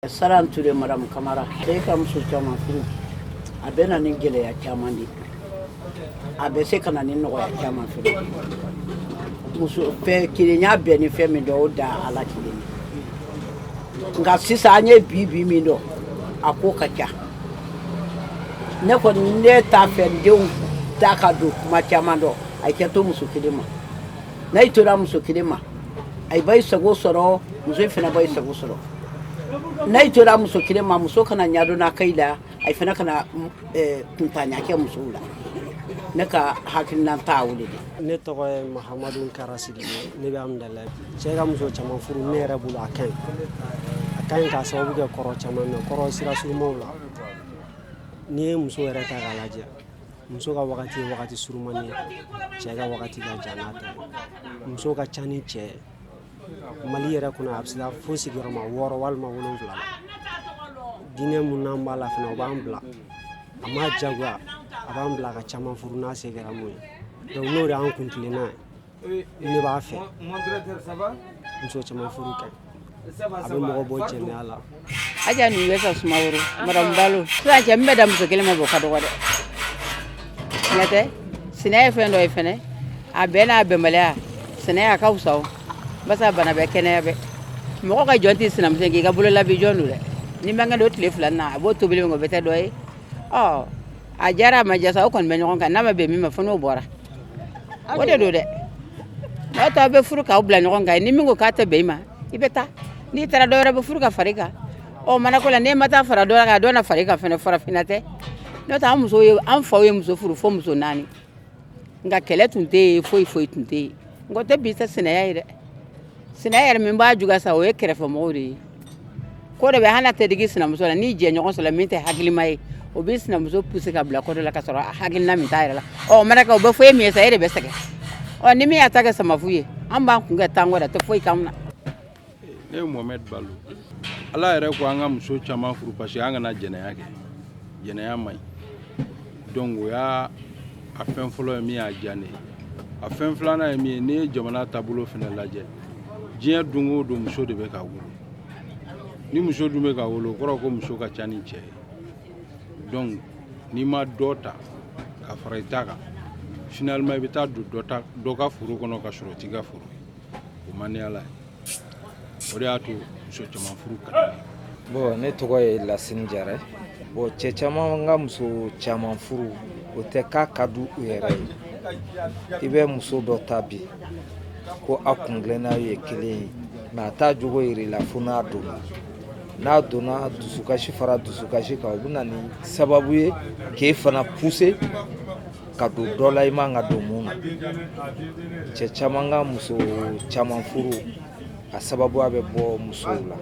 Saran Ture, madame Kamara. E ka muso caman furu, a bɛ na ni gɛlɛya caman de, a bɛ se ka na ni nɔgɔya caman fɛ. Muso fɛn kelenya bɛn ni fɛn min dɔn, o da ala kelen ye. Nka sisan an ye bi bi min dɔn, a ko ka ca. Ne kɔni, ne t'a fɛ n denw ta ka don kuma caman dɔn. A kɛ to muso kelen ma. N'a i tora muso kelen ma, a b'a sago sɔrɔ, muso in fana b'a sago sɔrɔ. N'a i tora muso kelen ma, muso kana ɲadonna ka i la, a fana kana kuntanya kɛ musow la. Ne ka hakilina ta o de. Ne tɔgɔ ye Mahamadu Kara Sidibe. Ne bɛ Amudalayi. Cɛ ka muso caman furu, ne yɛrɛ bolo, a ka ɲi, a ka ɲi, k'a sababu kɛ kɔrɔ caman mɛ kɔrɔ sira surumaw la. N'i ye muso yɛrɛ ta k'a lajɛ, muso ka wagati ye wagati surumani ye, cɛ ka wagati ka jan n'a ta ye. Muso ka ca ni cɛ ye Mali yɛrɛ kɔnɔ, a bɛ se ka fo sigiyɔrɔma 6 walima 7 la. Diinɛ mun n'an b'a la fana, o b'an bila, a ma jagoya, a b'an bila ka caman furu n'a se kɛra mun ye. Donc n'o de y'an kun tilenna ye, ne b'a fɛ muso caman furu kɛ, a bɛ mɔgɔ bɔ jɛnɛya la. Aja nin bɛ sa Sumaworo, madame Balo. Sisan cɛ min bɛ da muso kelen ma, bɔ ka dɔgɔ dɛ. Ɲɛ tɛ sinɛ ye fɛn dɔ ye fɛnɛ, a bɛɛ n'a bɛnbaliya. Sinɛ a ka fisa o, barisa bana bɛ kɛnɛya bɛ. Mɔgɔ ka jɔn tɛ sinamuso k'i ka bolo labi jɔn don dɛ. Ni man kɛnɛ o tile 2 na, a b'o tobili min kɛ, o bɛ tɛ dɔ ye. Ɔ a diyara, a ma diya sa, o kɔni bɛ ɲɔgɔn kan. N'a ma bɛn min ma fo n'o bɔra, o de don dɛ. N'aw t'aw bɛ furu k'aw bila ɲɔgɔn kan, ni min ko k'a tɛ bɛn i ma, i bɛ taa. N'i taara, dɔ wɛrɛ bɛ furu ka fara i kan. Ɔ mana ko la, n'e ma taa fara dɔ kan, dɔ na fara i kan fɛnɛ. Farafinna tɛ, n'o tɛ an musow ye, an faw ye muso furu fo muso naani, nka kɛlɛ tun tɛ yen, foyi foyi tun tɛ yen. Nka o tɛ bi tɛ sinaya ye dɛ. Sinaya yɛrɛ min b'a juguya sa, o ye kɛrɛfɛmɔgɔw de ye. Ko dɔ bɛ hali n'a tɛ digi sinamuso la, n'i jɛ ɲɔgɔn sɔrɔ min tɛ hakilima ye, o bɛ sinamuso pousser ka bila ko dɔ la, ka sɔrɔ hakilina min t'a yɛrɛ la. Ɔ mana kɛ, o bɛ fɔ e min ye sa, e de bɛ sɛgɛn. Ɔ ni min y'a ta kɛ samafu ye, an b'an kun kɛ tanko la, tɛ foyi k'anw na. Ne ye Mohamed Balo. Ala yɛrɛ ko an ka muso caman furu parce que an kana jɛnɛya kɛ. Jɛnɛya man ɲi. Donc o y'a a fɛn fɔlɔ ye min y'a diya ne ye. A fɛn filanan ye min ye, n'i ye jamana taabolo fɛnɛ lajɛ, diɲɛ don o don muso de bɛ ka wolo. Ni muso dun bɛ ka wolo, o kɔrɔ ko muso ka ca ni cɛ ye. Donc n'i ma dɔ ta ka fara i ta kan, finalement i bɛ taa don dɔ ta dɔ ka foro kɔnɔ ka sɔrɔ o t'i ka foro ye. O man di Ala ye. O de y'a to muso caman furu ka di ne ye. Bon, ne tɔgɔ ye Lasini Jara. Bon, cɛ caman ka muso caman furu, o tɛ k'a ka di u yɛrɛ ye. I bɛ muso dɔ ta bi ko a kuntilenna ye kelen ye, mais a t'a jogo yir'i la fo n'a donna. N'a donna, dusukasi fara dusukasi kan, o bɛ na ni sababu ye k'e fana pousser ka don dɔ la i man ka don mun na. Cɛ caman ka muso caman furu, a sababuya bɛ bɔ musow la.